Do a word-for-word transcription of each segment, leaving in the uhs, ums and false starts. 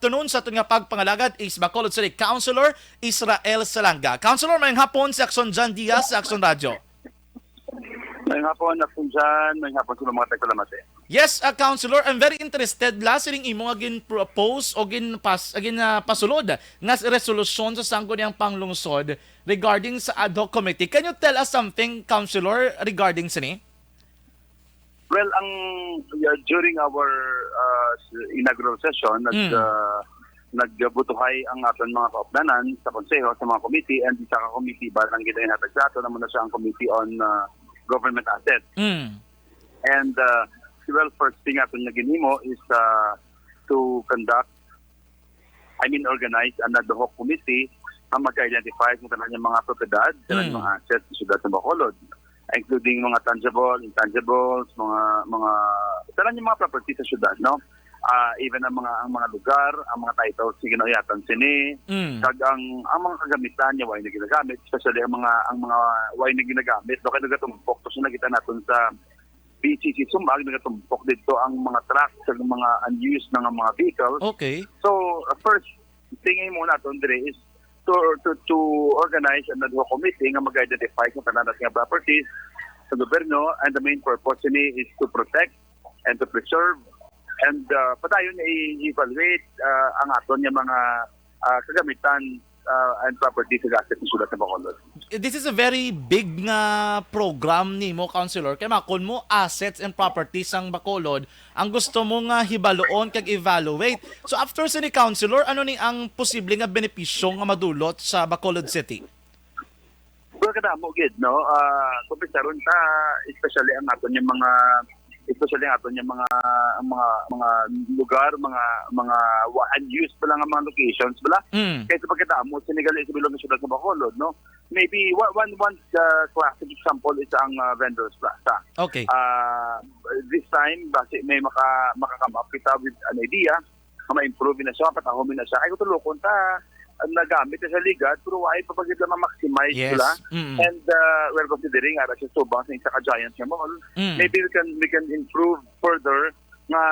afternoon sa aton nga pagpangalagad is Bacolod City Councilor Israel Salanga. Councilor, maayong hapon, si Action Jan Diaz sa Action Radio. Maayong hapon, Action Jan. Maayong hapon sa mga tagpalamati. Yes, uh, Councilor, I'm very interested la sining imo nga gin-propose o ginpas, gin, uh, pasulod nga s-, resolusyon sa Sangguniang Panglungsod regarding sa ad hoc committee. Can you tell us something, Councilor, regarding sini? Well, ang, uh, during our, uh, s-, inaugural session, nag, Mm. uh, nagbutuhay ang aton mga kaupdanan sa konseho, sa mga committee, and isa ka committee ba lang gid ang hatag sa aton, amo na siya ang Committee on, uh, Government Assets. Mm. And, uh, well, first thing aton nga ginhimo is, uh, to conduct, I mean, organize an ad hoc committee nga mag-identify sa tanan nga mga propiedad, tanan nga Mm. mga assets sa siyudad sa Bacolod, including mga tangible, intangibles, mga, mga, tanan nga mga property sa siyudad, no? Ah, even ang mga, ang mga lugar, ang mga titles nga ginauyatan sini, Mm. kag ang, ang mga kagamitan nga way na ginagamit, especially ang mga, ang mga way na ginagamit, no? Kay nagatumpok to sa nakita naton sa B C C Sumag, nagatumpok dito ang mga trucks, ang mga unused na nga mga vehicles. Okay. So, uh, first thing mo naton dire is to, to, to organize an ad hoc committee nga mag-identify sa tanan nga properties sa gobyerno, and the main purpose ni is to protect and to preserve and, uh, padayon i-evaluate, uh, ang aton nga mga, uh, kagamitan, uh, and properties sa assets sa siyudad sa Bacolod. This is a very big nga program nimo, Councilor. Kay makon mo, assets and properties sang Bacolod ang gusto mo nga hibaluon kag evaluate. So, after sini, Councilor, ano ni ang posible nga benepisyo nga madulot sa Bacolod City? Well, kadamo gid, no? Ah, kung pisaron ta, especially ang aton nga mga, especially ang aton nga mga, ang mga, mga lugar, mga, mga wa-, unused pa lang ang mga locations, bala. Mm. Kaysa pagkadamo, sinigali sa bilog nga siyudad sa Bacolod, no? Maybe one, one, one, uh, classic example is ang, uh, Vendors Plaza. Okay. Uh, this time, basi may maka-, maka-come up kita with an idea nga ma-improve na siya, patahom na siya. Ay, kung tulukon ta, uh, nagamit na siya ligad, pero why pa pagid na ma-maximize Yes. sila? Mm. And, uh, well, considering ara siya subang sa isa ka giant nga mall, Mm. maybe we can, we can improve further nga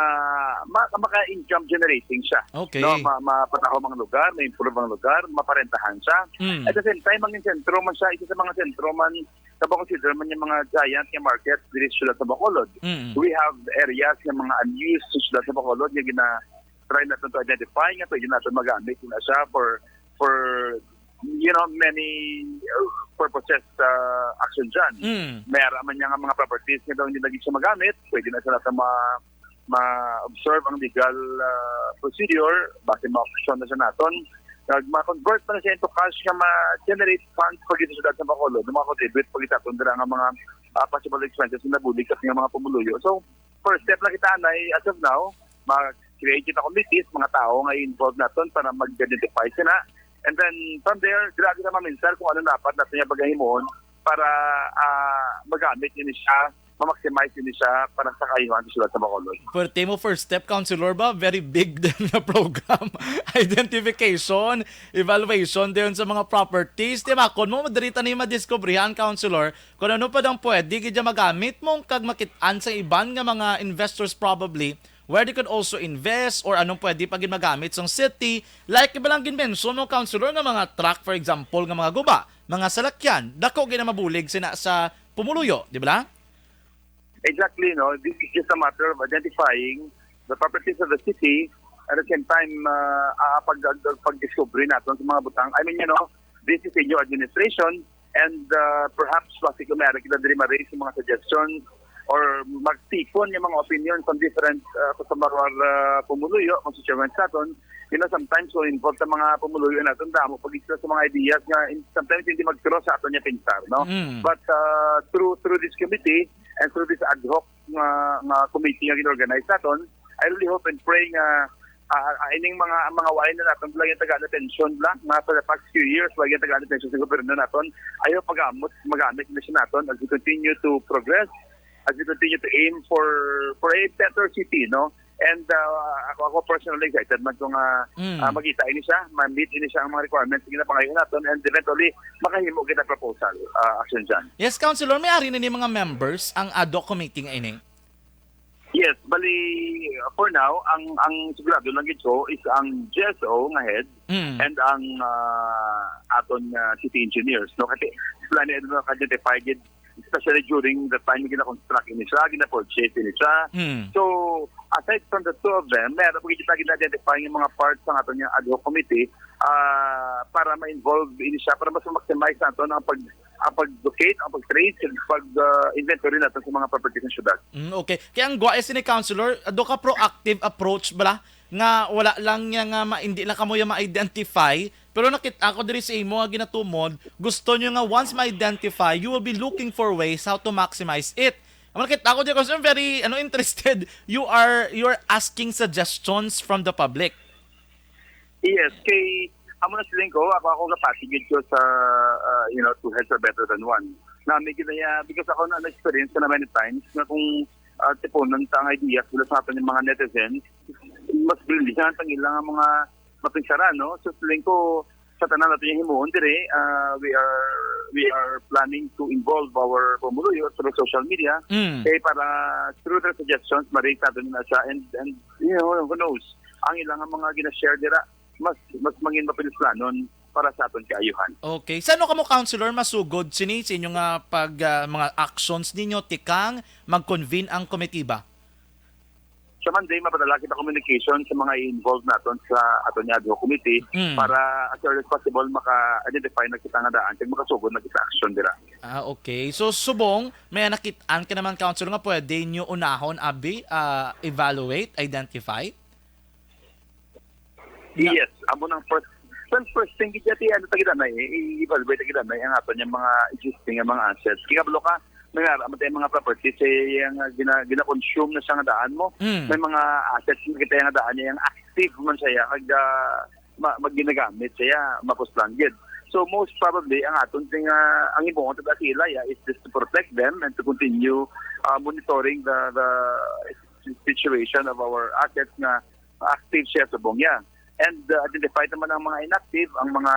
ma-, maka-income generating siya. Okay. No, ma-, mapatahom ang lugar, ma-improve ang lugar, maparentahan siya. Mm. At the same time, ang sentro man siya, isa sa mga sentro man, sa consider man yung mga giant nga market diri sa siyudad sa Bacolod. Mm. We have areas nga mga unused sa siyudad sa Bacolod nga gina-try natin to identify nga pwede natin magamit na siya for, for, you know, many, uh, purposes, uh, Action Jan. Mm. May ara man niya nga mga properties nga daw hindi lagi siya magamit, pwede na siya natin ma-, ma-observe ang legal, ah, procedure, base ma-auction na siya naton. Nag, ma-convert pa na siya into cash nga ma-generate funds pa gid sa siyudad sa Bacolod, nga ma-contribute pa gid sa aton dira nga mga, ah, possible expenses nga nabulig sa ating mga pumuluyo. So, first step na kita anay as of now, ma-create kita committees, mga tao nga i-involve naton para mag-identify sila. And then, from there, dira kita maminsar kung ano dapat natin nga pagahimuon para, ah, magamit ini siya, ma-maximize ini siya para sa kaayuhan sa siyudad sa Bacolod. Pwerte mo first step, Councilor, ba? Very big din na program. Identification, evaluation din sa mga properties. Di ba? Kung mo, madali ta na yung madiskubrihan, Councilor, kung ano pa daw pwede gid magamit mo kag makit-an sa iban nga mga investors probably, where they could also invest or anong pwede pa gid magamit sa city. Like iba lang gid mention mo, Councilor, nga mga truck, for example, nga mga guba, mga salakyan, dako gid na mabulig sina sa pumuluyo, di ba? Exactly, no? This is just a matter of identifying the properties of the city, at the same time, uh, ah, pag, pag, pag-discovery natin sa mga butang. I mean, you know, this is a new administration, and, uh, perhaps, basi kung meron kita diri ma-raise yung mga suggestions or magtipon yung mga opinion from different, uh, sa mga, uh, pumuluyo, constituents natin, you know, sometimes kung involved sa mga pumuluyo natin, damo pag sila sa mga ideas nga in-, sometimes hindi mag-cross sa aton nga pensar, no? Mm. But, uh, through, through this committee and through this ad hoc nga, nga committee nga gin-organize naton, I really hope and pray nga, ah, ah, ining mga, mga wala na naton, wala yung tagaan atensyon lang, nga for the past few years, wala yung tagaan atensyon sa gobyerno naton. I hope magamot, magamit na siya naton as we continue to progress, as we continue to aim for, for a better city, no? And, ah, ako, ako personally excited man kung, ah, Mm. ah, makita ini siya, ma-meet ini siya ang mga requirements nga ginapangayo naton, and eventually, makahimo kita proposal, ah, Action Jan. Yes, Councilor, may ari na ni mga members ang ad hoc committee nga ini? Yes, bali, for now, ang ang sigurado lang gid ko is ang G S O nga head Mm. and ang ah, aton nga city engineers, no? Kasi sila ni ano naka-identify gid, especially during the time nga gina-construct ini siya, gina-purchase ini siya. Mm. So, aside from the two of them, meron pa gid kita gina-identify nga mga parts sa aton nga ad hoc committee ah, para ma-involve ini siya, para mas ma-maximize nato ang pag ang pag-locate, ang pag-trace, pag ah, inventory natin sa mga properties ng syudad. Mm, okay. Kaya ang guwa sini, Councilor, do ka proactive approach bala nga wala lang niya nga ma, hindi lang kamo ya ma-identify, pero nakita ko diri sa imo nga ginatumod, gusto niyo nga once ma-identify, you will be looking for ways how to maximize it. Ang nakita ko diri, Councilor, very ano, interested. You are you are asking suggestions from the public. Yes, kay amo na siling ko, ako ako kapati gid ko sa ah, you know, two heads are better than one. Na may ginaya, because ako na na-experience ko na many times na kung uh, tipunan ta ang idea sila sa aton yung mga netizens, mas brilliant ang ilang mga mapinsara, no? So siling ko, sa tanan natin yung himuon dire, uh, we are we are planning to involve our pumuluyo through social media Mm. kay para through their suggestions ma-rate natin na siya and and you know, who knows, ang ilang mga gina-share dira mas mas mangin mapilis planon para sa aton kaayuhan. Okay. Sa ano kamo, Councilor, masugod sini sa inyo nga pag ah, mga actions ninyo tikang mag-convene ang komitiba? Sa Monday, mapadala kita communication sa mga i-involve naton sa aton nga ad hoc committee Mm. para as early as possible maka-identify na kita nga daan kag makasugod na kita action dira. Ah, okay. So subong may nakit-an ka naman, Councilor, nga pwede nyo unahon abi ah, evaluate, identify? Yes, amo nang first. Well, first thing gid dati, ano ta gid na, i-evaluate ta gid na ang aton yung mga existing nga mga assets. Kaya balo ka, may ara man tayong mga properties eh, yung uh, gina, gina-consume na siya nga daan mo. Mm. May mga assets na kita nga daan niya, yung active man siya, kag uh, ma, mag ginagamit siya, mapuslan gid. So most probably ang aton ting uh, ang himuon ta sila ya is just to protect them and to continue uh, monitoring the the situation of our assets nga active siya subong ya. And uh, identify naman ang mga inactive, ang mga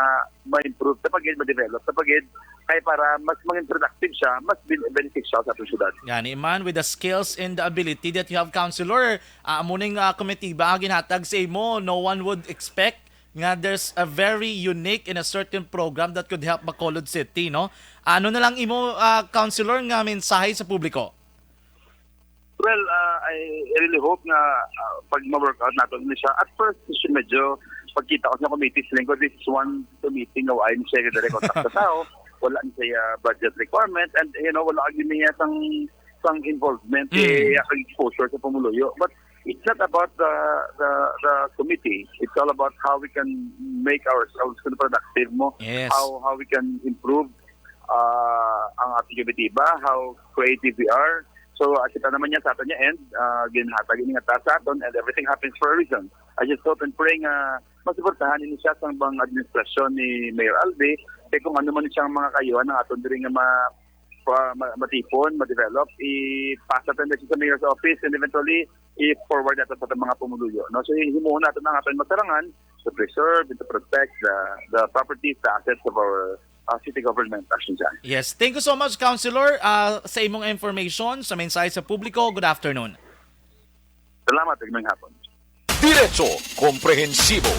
ma-improve sa pagid, ma-develop sa pagid, kay para mas maging productive siya, mas ben- beneficial sa ating syudad. Gani man, with the skills and the ability that you have, Councilor, ah, amo ning ah, komitiba nga ginhatag sa imo, no one would expect nga there's a very unique and a certain program that could help Bacolod City, no? Ano na lang imo, ah, Councilor, nga mensahe sa publiko? Well, uh, I really hope nga uh, pag ma-work out nato ni siya, at first, medyo pagkita ko sa committee, siling ko, this is one committee nga wala siya direct contact sa tao, wala siya budget requirement, and you know, wala agi niya sang sang involvement Mm. eh, ang exposure sa pumuluyo. But it's not about the the the committee. It's all about how we can make ourselves productive mo, Yes. how how we can improve uh, ang ating komitiba, how creative we are. So uh, kita naman niya sa aton niya end, uh, ginhatag ini nga task sa aton, and everything happens for a reason. I just hope and pray nga masuportahan ini siya sang bang administrasyon ni Mayor Albi, kay kung ano man siyang mga kayuhan ang aton diri nga ma, pa, ma, matipon, ma-develop, ipasa ta na siya sa mayor's office and eventually i-forward nato sa aton mga pumuluyo, no? So himuon nato ang aton masarangan to preserve and to protect the the properties, the assets of our uh, city government, Action Jan. Yes. Thank you so much, Councilor, ah, sa imong information, sa mensahe sa publiko. Good afternoon. Salamat, magandang hapon. Diretso, komprehensibo,